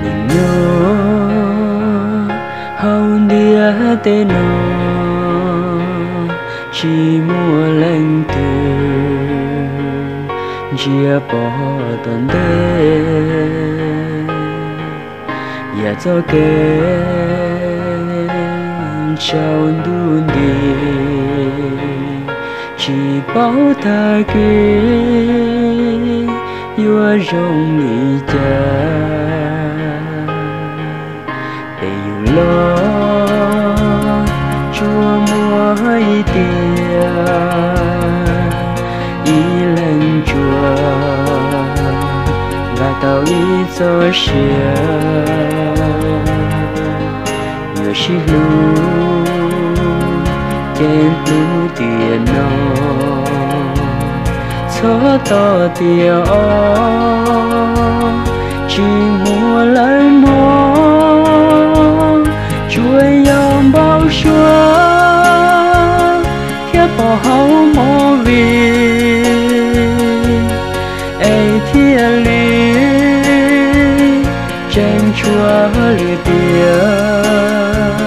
Nim no hauv ntiaj teb no tsis muaj leej twg ntsia pom tom ntej, yam txoj kev tsaus ntuj nti, tsis paub tag kis yuav zoo li cas. Pem yus los tsuas muaj hais tias ib leeg tsuas nqa tau ib txoj sia. Yuav sib hlub ces hnub tiam no, txhob tos tias ob tsis muaj lawv mog. Tsuas yog npau suav thiab pom hauv movie es thiaj li tseem tshuav lwm tiam.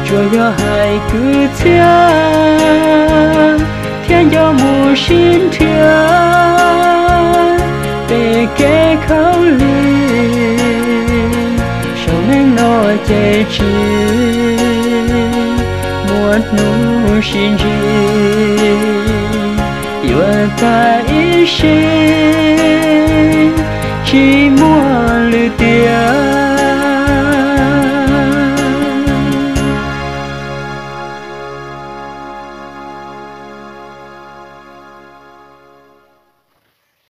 Tsuas yog hais kwv txhiaj thiab nco mus sib nrhiav pem kev khaub lig. Saum neej no ces tsis muaj hnub sib ntsib, yuav tag ib sim tsis muaj